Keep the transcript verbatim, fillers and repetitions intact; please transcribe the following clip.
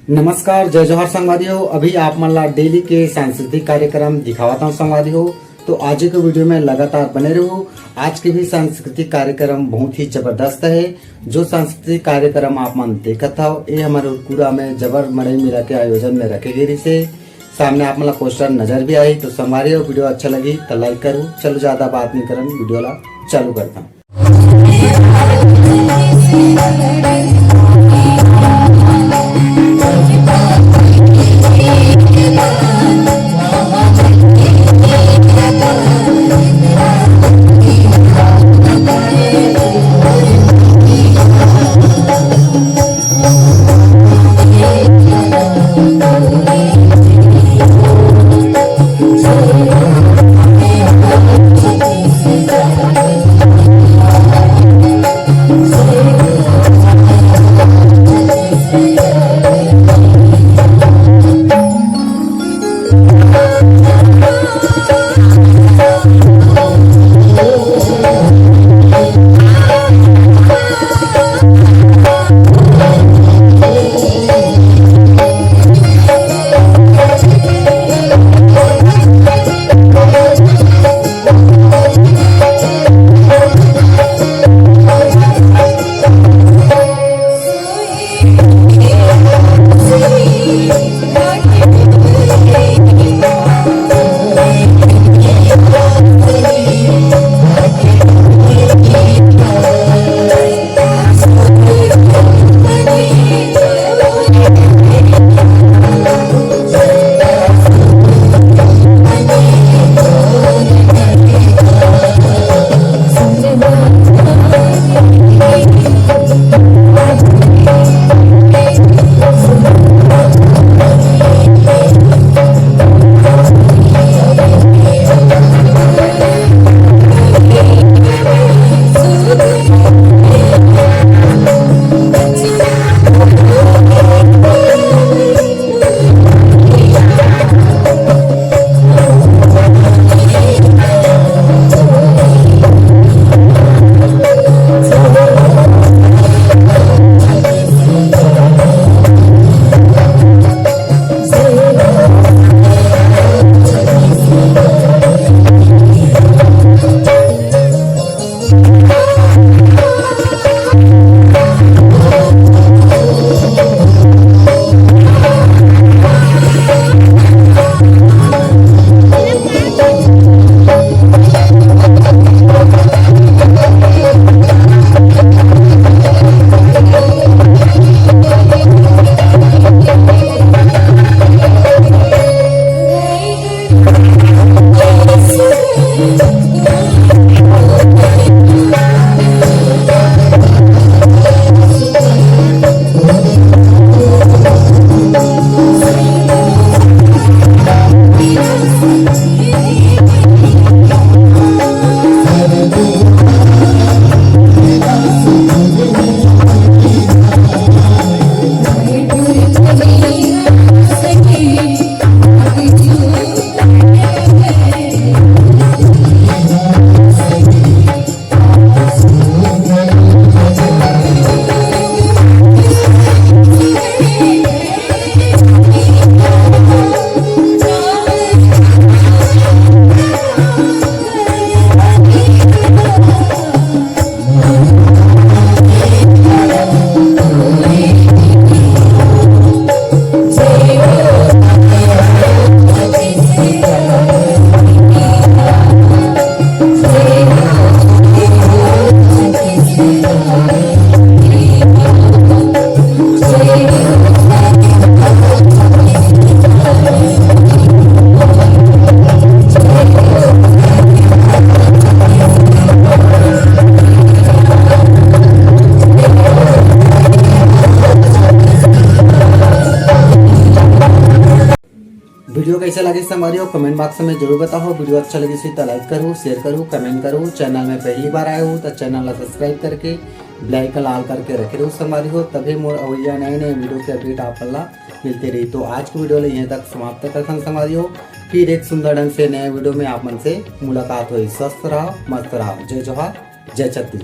नमस्कार, जय जोहार संगवारी हो। अभी आप मन ला डेली के सांस्कृतिक कार्यक्रम दिखावत हूँ संगवारी हो। तो आज के वीडियो में लगातार बने रहू। आज के भी सांस्कृतिक कार्यक्रम बहुत ही जबरदस्त है। जो सांस्कृतिक कार्यक्रम आप मन देखत हव, ये हमर उरकुरा में जबर मड़ई मिला के आयोजन में रखे गे रिहिसे। सामने आप मन ला पोस्टर नजर भी आही। तो संगवारी हो, वीडियो अच्छा लगी तो लाइक करू। चलो ज्यादा बात नहीं करन, वीडियो ला चालू करता हूँ। वीडियो कैसे लगे संगवारी हो, कमेंट बॉक्स में जरूर बताओ। वीडियो अच्छा लगे तो लाइक करो, शेयर करो, कमेंट करो। चैनल में पहली बार आए हो तो चैनल ला सब्सक्राइब करके बेल आइकन ऑल करके रखे रहो संगवारी हो, तभी मोर अवैया नए नए वीडियो के अपडेट आप ला मिलते रही। तो आज की वीडियो ला यहीं तक समाप्त करथन संगवारी हो। फिर एक सुंदर ढंग से नए वीडियो में आप मन से मुलाकात होई। स्वस्थ रहो, मस्त रहो। जय जोहार, जय छत्तीसगढ़।